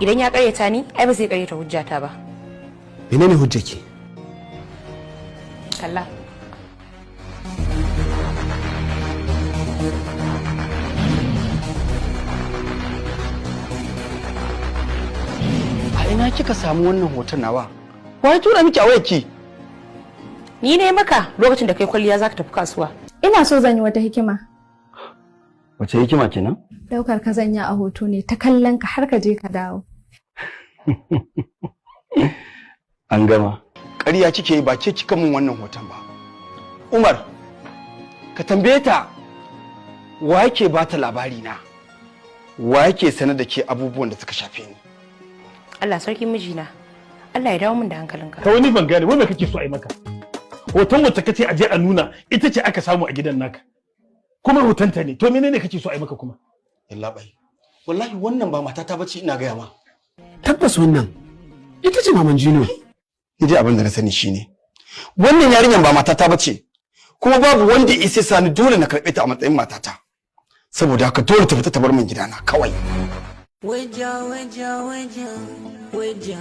Idan ya karyata ni, ai ba zai karyata hujjata ba. Menene hujjaki? Kalla. A ina kika samu wannan hoton nawa? Wai tura miki a wayarki? Ni ne maka lokacin da kai kwalliya zaka tafi kasuwa. Ina so zan yi wata hikima. Wace hikima kenan? Daukar ka zanya a hoto ne ta kallon ka har ka je ka dawo. An gama. Ƙarya kike yi, ba ke kika min wannan hoton ba. Umar, ka tambaye ta wa yake ba ta labari na? Wa yake sanar da ke abubuwan da suka shafe ni? Allah sarki mijina. Allah ya dawo min da hankalinka. Ka wani ban gane wai me kake so a yi maka? Hoton wacce kace a je a nuna ita ce aka samu a gidan naka. Kuma hotonta ne. To menene kake so a yi maka kuma? Yallaɓai. Wallahi wannan ba matata bace, ina gaya ma. Tabbas wannan ita ce maman Jino. Ni dai abin da na sani shine wannan yarinyar ba matata bace, kuma babu wanda ya isa sani dole na karɓe ta a matsayin matata. Saboda haka dole ta fita ta bar min gidana kawai. Waja, waja, waja, waja.